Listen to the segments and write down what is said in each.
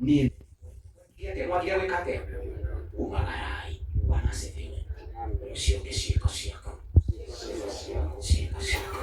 Niĩ atĩa mwagire gwĩka atĩa? Umagarai. Bwana asifiwe. Ũcio ũngĩ, ciĩko ciaku, ciĩko ciaku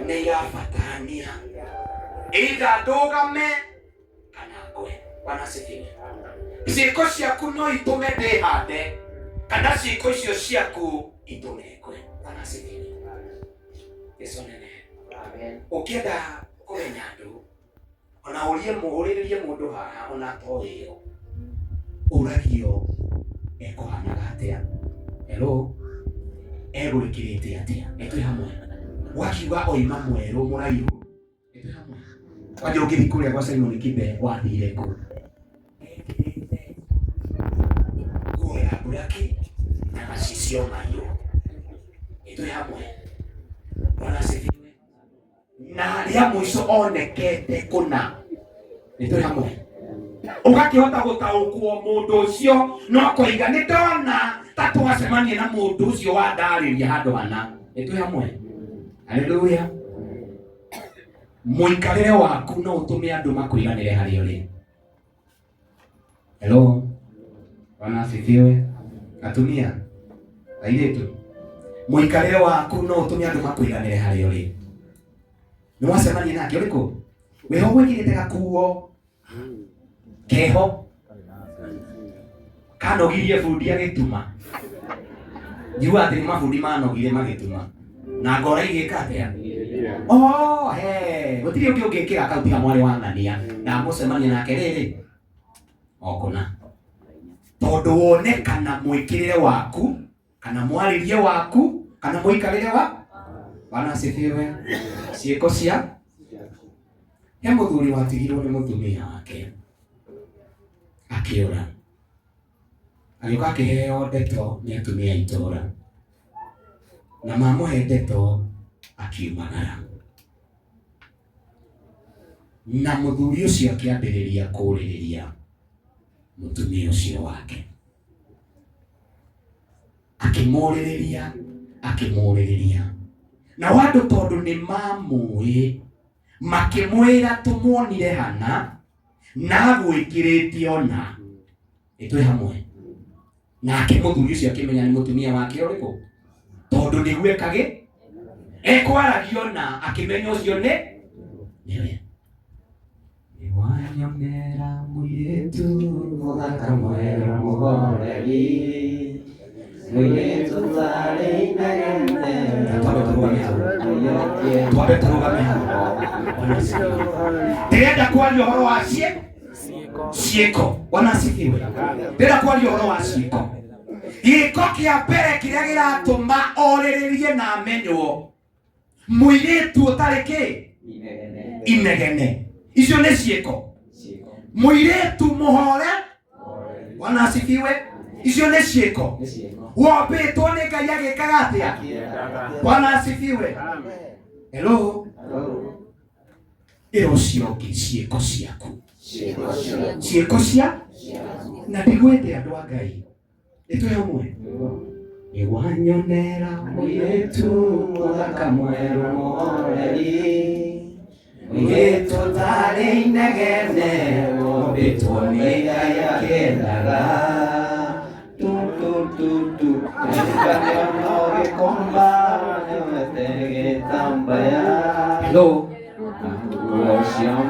nĩ irabatarania either ndũgame kana ngwe. Bwana asifiwe. Ciĩko ciaku no itũme ndĩhande kana ciĩko icio ciaku itũme ngwe. Bwana asifiwe. Yesu nene. Ũngĩenda kũmenya andũ, ona ũrie, ũrĩrĩrie mũndũ haha ona atoĩyo, ũragio ekũhanaga atĩa, hello, egwĩkĩrĩte atĩa, nĩ twĩ hamwe? Wakiuga oima mwerũ mũraihu, nĩ twĩ hamwe? Kwanja ũngĩthiĩ kũrĩa gwa Simon Kibe, wathire kũ? Ekĩrĩte nguo ya mburaki na macicio mairũ, nĩ twĩ hamwe? Bwana asifiwe. Na rĩa mũico onekete kũna, nĩ twĩ hamwe? Ũgakĩhota gũtaũkwo mũndũ ũcio no koiga nĩ ndona ta twacemania na mũndũ ũcio wandarĩria handũ hana, nĩ twĩ hamwe? Haleluya. Mũikarĩre waku no ũtũme andũ makwĩganĩre harĩa ũrĩ. Hello. Bwana asifiwe. Atumia, airĩtu, mũikarĩre waku no ũtũme andũ makwĩganĩre harĩa ũrĩ. Nĩ wacemania nake ũrĩkũ? Wĩho gwĩkĩrĩte gakuo keho kanogirie bundi agĩtuma. Njiguaga atĩ nĩ mabundi manogire magĩtuma na ngora igĩka atĩa? Oh, he gũtirĩ ũngĩ ũngĩkĩra kau tiga mwarĩ wa ng'ania. Ndamũcemania nake rĩrĩ o kũna, tondũ wonekana mwĩkĩrĩre waku kana mwarĩrie waku kana mũikarĩre wa. Bwana asifiwe. Ciĩko cia he mũthuri watigirwo nĩ mũtumia wake akĩũra, agĩũka akĩheo ndeto nĩ atumia a itũũra, na mamũhe ndeto akiumagara, na mũthuri ũcio akĩambĩrĩria kũũrĩrĩria mũtumia ũcio wake, akĩmũrĩrĩria, akĩmũrĩrĩria, nao andũ tondũ nĩ mamũĩ makĩmwĩra, tũmuonire hana na agwĩkĩrĩte ona nĩ twĩ hamwe nake. Mũthuri ũcio akĩmenya nĩ mũtumia wake ũrĩkũ, tondũ nĩguo ekagĩ ekwaragio, na akĩmenya ũcio nĩ nĩwe. Nĩwanyonera mũirĩtu mũthaka mwerũ mũhoreri, mũirĩtu tarĩ inegene. Twambe tũrũgame hau, twambe tũrũgame hau. Ndĩrenda kwaria ũhoro wa ciĩko. Bwana asifiwe. Ndĩrenda kwaria ũhoro wa ciĩko. Gĩko kĩa mbere kĩrĩa gĩratũma orĩrĩrie na amenywo mũirĩtu ũtarĩ kĩ inegene, icio nĩ ciĩko. Mũirĩtu mũhore, Bwana asifiwe, icio nĩ ciĩko. Wombĩtwo nĩ Ngai agĩkaga atĩa? Bwana asifiwe. Hello. Ĩra ũcio ũngĩ, ciĩko ciaku, ciĩko cia na ndigwĩte andũ a Ngai, nĩ twĩ hamwe? Nĩwanyonera mũirĩtu mũthaka mwerũ mũhoreri, mũirĩtu ũtarĩ inegene, wombĩtwo nĩ Ngai akĩendaga. Tu tu tu tu, nĩnganĩona gĩkomba nĩwete gĩtambaya. Hello.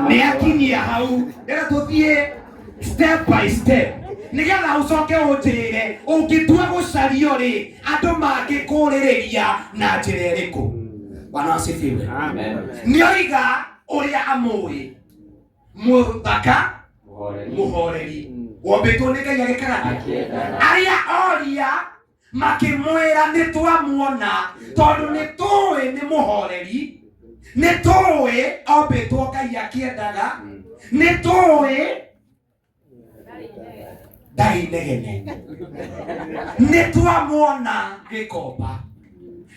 Nĩ akinyia hau, rĩrĩa tũthiĩ step by step nĩgetha ũcoke ũnjĩre ũngĩtua gũcario rĩ, andũ mangĩkũrĩrĩria na njĩra ĩrĩkũ? Bwana asifiwe. Nĩoiga ũrĩa amũĩ, mũthaka mũhoreri, wombĩtwo nĩ Ngai agĩkaga atĩa? Arĩa oria makĩmwĩra, nĩ twamuona, tondũ nĩ tũĩ nĩ mũhoreri, nĩ tũĩ ombĩtwo Ngai akĩendaga, nĩ tũĩ ndarĩ inegene, nĩ twamuona gĩkomba,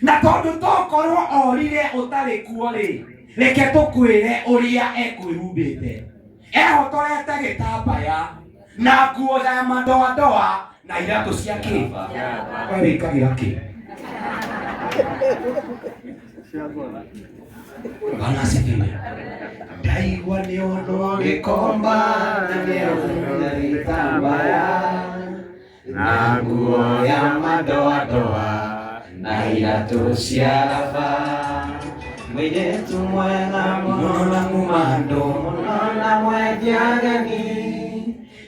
na tondũ tokorwo orire ũtarĩ kuo rĩ, reke tũkwĩre ũrĩa ekwĩhumbĩte. Ehotorete gĩtambaya na nguo ya madoadoa na iratũ cia kĩ? We wĩkagĩra kĩ? Bwana asifiwe. Ndaigua nĩ ono gĩkomba na nĩ Na nguo ya madoadoa na iratũ cia raba. Mũirĩtu mwega mũno na mumando mũno na mwendia ageni.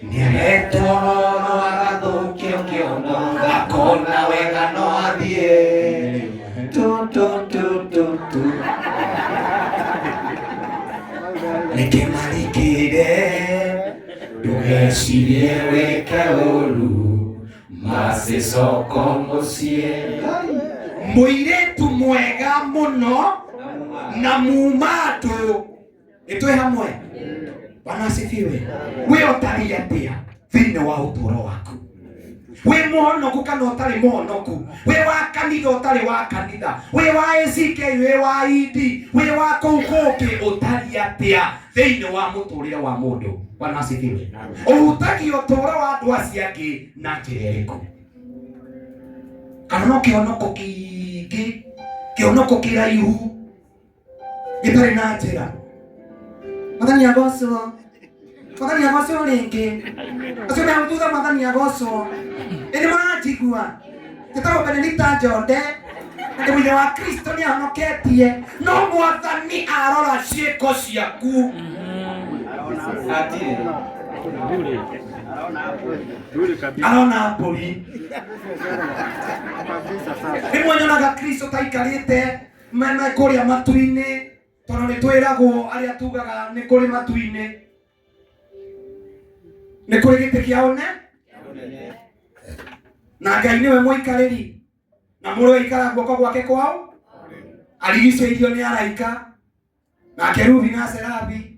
Nĩahetwo roro agathũkio kĩondo akona wega no athiĩ. Tu tu tu tu tu. Reke marikĩre ndũgecirie wĩke ũru macicoko mũciĩ. Mũirĩtu mwega mũno na muma andũ ĩtwĩ hamwe. Bwana asifiwe. We ũtariĩ atĩa thĩinĩ wa ũtũũro waku? Wĩ mũhonoku kana ũtarĩ mũhonoku? Wĩ wa kanitha ũtarĩ wa kanitha? Wĩ wa ACK, wĩ wa ED, wĩ wa kũu kũngĩ? Ũtariĩ atĩa thĩinĩ wa mũtũrĩre wa mũndũ? Bwana asifiwe. Ũhutagia ũtũũro wa andũ acio angĩ na njĩra ĩrĩkũ? Kana no kĩhonoko kĩingĩ, kĩhonoko kĩraihu gĩtarĩ na njĩra. Mwathani agocwo, Mwathani agocwo rĩngĩ. Acio me hau thutha, Mwathani agocwo. Ĩ nĩ mũranjigua? Njĩtagwo Benedicta Njonde na ndĩ mũira wa Kristo, nĩ ahonoketie, no Mwathani arora ciĩko ciaku. Hatirĩ. Arona mbũri. Rĩmwe nyonaga Kristo taikarĩte mena kũrĩa matu-inĩ, tondũ nĩ twĩragwo arĩa tugaga nĩ kũrĩ matu-inĩ, nĩ kũrĩ gĩtĩ kĩa ũne na Ngai nĩwe mũikarĩri na mũrũ aikara guoko gwake kwao arigicĩirio nĩ araika na kerubi na serabi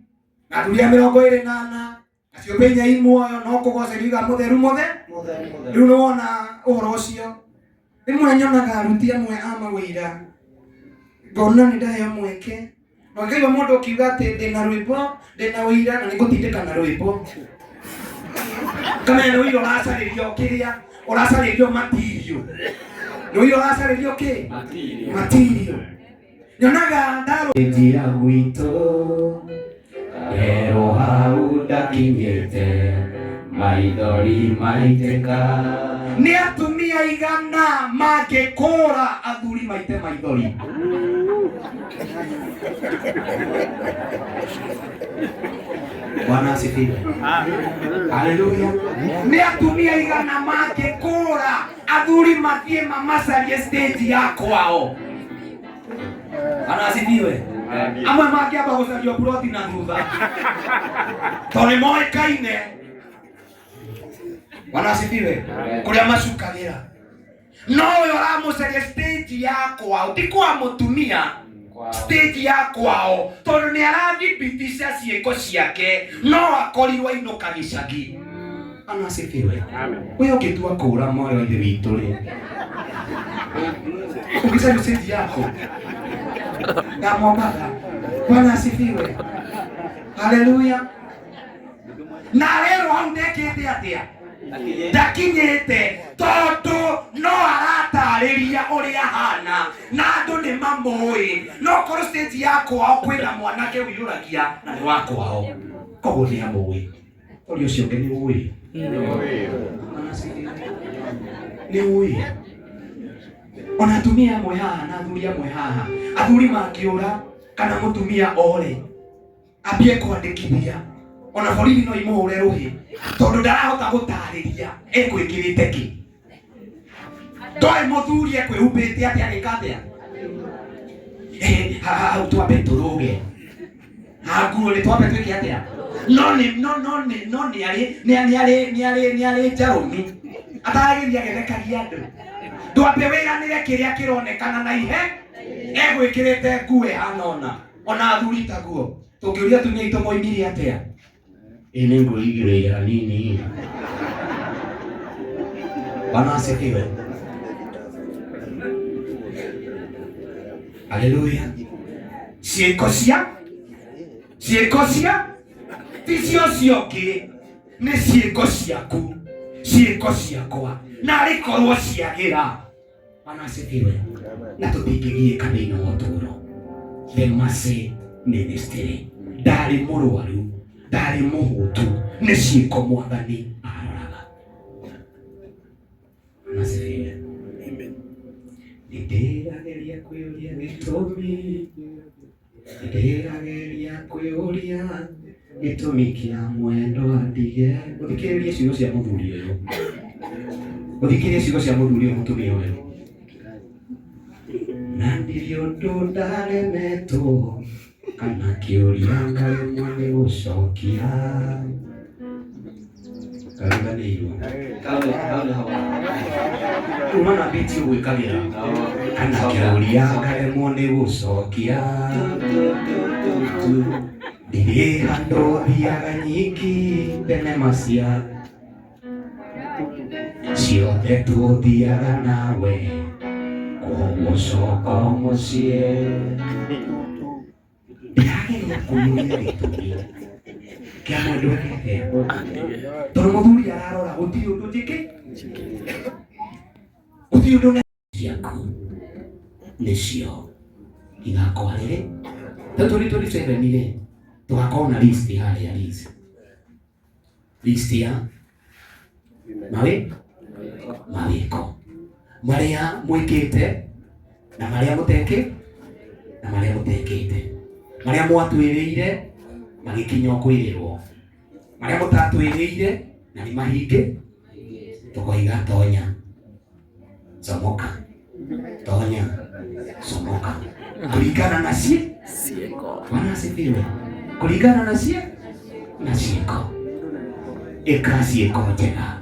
na athuri a 24 na ciũmbe inya i muoyo no kũgoca iriuga mũtheru mũthe. Mũtheru mũtheru. Rĩu nĩ wona ũhoro ũcio, rĩmwe nyonaga aruti amwe a mawĩra, ngona nĩ ndaheo mweke na ngaigua mũndũ ũkiuga atĩ ndĩna rwĩmbo, ndĩna ũira na nĩngũtindĩka na rwĩmbo, kamenya nĩ ũira ũracarĩrio, kĩrĩa ũracarĩrio matirio, nĩ ũira ũracarĩrio kĩ matirio. Nyonaga ndarũ Njira gwitũ rero hau ndakinyĩte maithori maitĩka. Nĩ atumia igana mangĩkũra athuri maite maithori? Bwana asifiwe. Haleluya. Nĩ atumia igana mangĩkũra athuri mathiĩ mamacarie stage ya kwao? Bwana asifiwe. Amwe mangĩamba gũcario buroti na thutha tondũ nĩ moĩkaine. Bwana asifiwe. Kũrĩa macukagĩra no ũyũ ũramũcaria stage ya kwao, ti kwa mũtumia, stage ya kwao, tondũ nĩ arathibitisha ciĩko ciake, no akorirwo ainũka gĩcagi. Bwana asifiwe. We ũngĩtua kũra, mwarĩ wa ithe witũ rĩ, ũngĩcaria stage yako ya Mombatha. Bwana asifiwe. Haleluya. Na rero hau ndekĩte atĩa? Ndakinyĩte, tondũ no aratarĩria ũrĩa hana na andũ nĩ mamũĩ. No korwo stage ya kwao kwĩna mwanake ũiyũragia na nĩ wa kwao, koguo nĩ amũĩ. Ũrĩa ũcio ũngĩ nĩ ũĩ, nĩ ũĩ. Ona atumia amwe haha na athuri amwe haha, athuri mangĩũra kana mũtumia ore ambie kwandĩkithia, ona borithi no imũhũre rũhĩ, tondũ ndarahota gũtarĩria ekwĩkĩrĩte kĩ. Ndoĩ mũthuri ekwĩhumbĩte atĩa, agĩka atĩa. Eh, hau twambe tũrũge hanguo nĩ twambe twĩke atĩa, no nĩ no no nĩ no nĩ arĩ nĩ nĩ arĩ nĩ arĩ nĩ arĩ njarũmi ataragĩria agĩthekagia andũ. Ndwambe wĩranĩre kĩrĩa kĩronekana na ihe egwĩkĩrĩte nguo ĩhana ona ona athuri taguo. Tũngĩũria atumia aitũ moimire atĩa, ĩ nĩ ngwĩigĩrĩire hanini. Bwana asifiwe. Haleluya. Ciĩko cia ti cio ciongĩ, nĩ ciĩko ciaku, ciĩko ciakwa, na arĩ korwo ciagĩra. Bwana asifiwe. Na tũtingĩgiĩka thĩinĩ wa ũtũũro. The Mercy Ministry, ndarĩ mũrwaru, ndarĩ mũhũtu, nĩ ciĩko Mwathani aroraga. Gĩtũmi ndĩrageria kwĩũria gĩtũmi kĩa mwendwa ndige. Ũthikĩrĩrie ciugo cia mũthuri ũyũ, ũthikĩrĩrie ciugo cia mũthuri ũyũ, mũtumia ũyũ, na ndirĩ ũndũ ndaremetwo kana kĩũria ngaremwo nĩ gũcokia. Kariganĩirwo. Hau nĩho. Kuma na biti ũgwĩkagĩra kana kĩũria ngaremwo nĩ gũcokia. Ndirĩ handũ thiaga nyiki thenema cia ciothe tũthiaga nawe, koguo coka mũciĩ. Ndĩrageria kũmũria gĩtũmi kĩa mwendwa eke tondũ mũthuri ararora gũtirĩ ũndũ njĩkĩ, gũtirĩ ũndũ ciaku nĩcio igakwarĩrĩ. Ta 2027 rĩ, tũgakorwo na list harĩa, list ya mawĩko marĩa mwĩkĩte na marĩa mũteke na marĩa mũtekĩte, marĩa mwatwĩrĩire magĩkinya kwĩrĩrwo, marĩa mũtatwĩrĩire na nĩ mahinge. Tũkoiga tonya comoka, tonya comoka, kũringana na ciĩko. Bwana asifiwe. Kũringana na na ciĩko. Ĩka ciĩko njega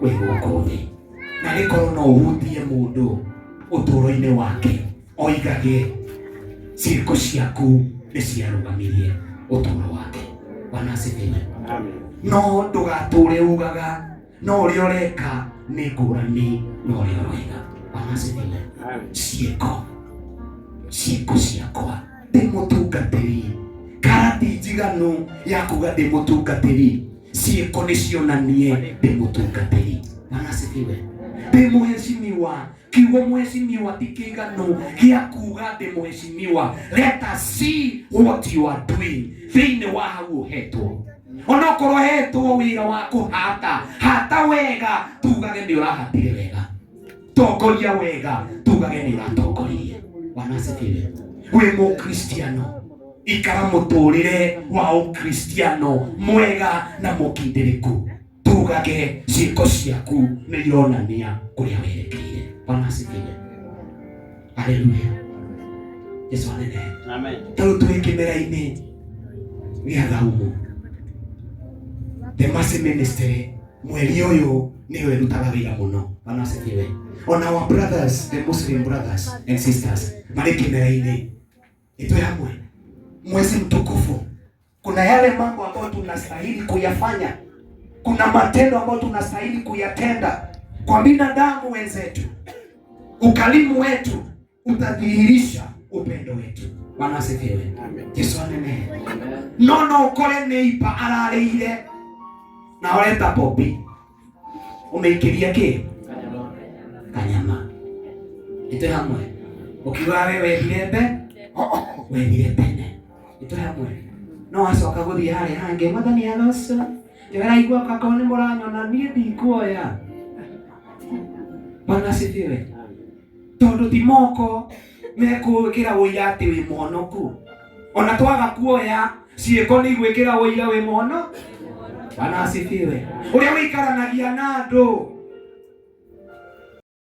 wĩ gũkũ thĩ, na gĩkorwo no ũhutie mũndũ ũtũũro-inĩ wake, oigage ciĩko ciaku nĩ ciarũgamirie ũtũũro wake. Bwana asifiwe. No ndũgatũre ugaga no ũrĩa ũreka nĩ ngũrani na ũrĩa ũroiga. Bwana asifiwe. Ciĩko, ciĩko ciakwa, ndĩ mũtungatĩri, karati njiganu ya kuga ndĩ mũtungatĩri, ciĩko nĩ cionanie ndĩ mũtungatĩri. Bwana asifiwe. Ndĩ mũheshimiwa, kiugo mũheshimiwa ti kĩiganu gĩa kuga ndĩ mũheshimiwa. Let us see what you are doing thĩinĩ wa hau ũhetwo. Onokorwo hetwo wĩra wa kũhata, hata wega, tugage nĩ ũrahatire wega. Tongoria wega, tugage nĩ ũratongoririe. Bwana asifiwe. Wĩ mũkristiano, ikara mũtũrĩre wa ũkristiano mwega na mũkindĩrĩku, tugage ciĩko ciaku nĩ ironania kũrĩa werekeire. Bwana asifiwe. Haleluya. Yesu anene. Amen. Ta rĩu twĩ kĩmera-inĩ gĩa thaumu, the Mercy Ministry mweri ũyũ nĩyo ĩrutaga wĩra mũno. Bwana asifiwe. On our brothers, the Muslim brothers and sisters, marĩ kĩmera-inĩ itwe hamwe mwezi mtukufu, kuna yale mambo ambayo tunastahili kuyafanya, kuna matendo ambayo tunastahili kuyatenda kwa binadamu wenzetu. Ukarimu wetu utadhihirisha upendo wetu. Bwana asifiwe. Yesu anene. No ukore neighbor ararĩire na ũreta popi ũmĩikĩria kĩ kanyama itwe hamwe, ũkiuga we wethire mbe wethire tene itwe hamwe, no acoka gũthiĩ harĩa hangĩ, mwathani agocwo, ndĩraigua kakorwo nĩ mũranyona niĩ ndikuoya. Bwana asifiwe. Tondũ ti moko mekũĩkĩra ũira atĩ wĩ mũhonoku, ona twaga kuoya ciĩko nĩ igwĩkĩra ũira wĩ mũhono. Bwana asifiwe. Ũrĩa wĩikaranagia na andũ.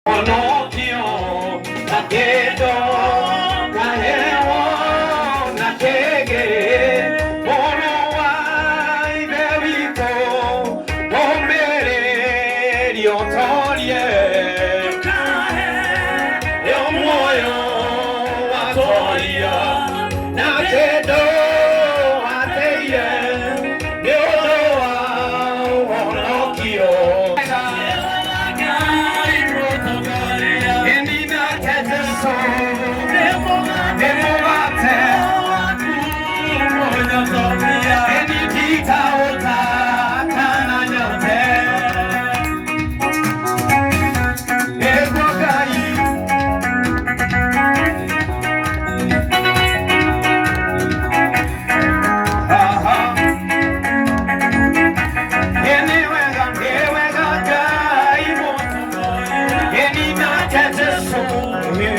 Honokio na kĩndo ngaheo na kĩgĩ, mũrũ wa Ithe witũ, ũmĩrĩrie ũtorie, ndũkaheo muoyo watoria na kĩndũ ateire nĩ ũndũ wa ũhonokio. Ĩni nake Jesũ nĩ mũgate, ĩni nditaũta kana nyote. Nĩguo Ngai. Aha. Ĩni wega, nĩ wega Ngai mũtongoria. Ĩni nake Jesũ nĩ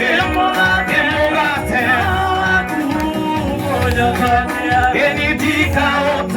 mũgate. Ĩni ndikaũtiga.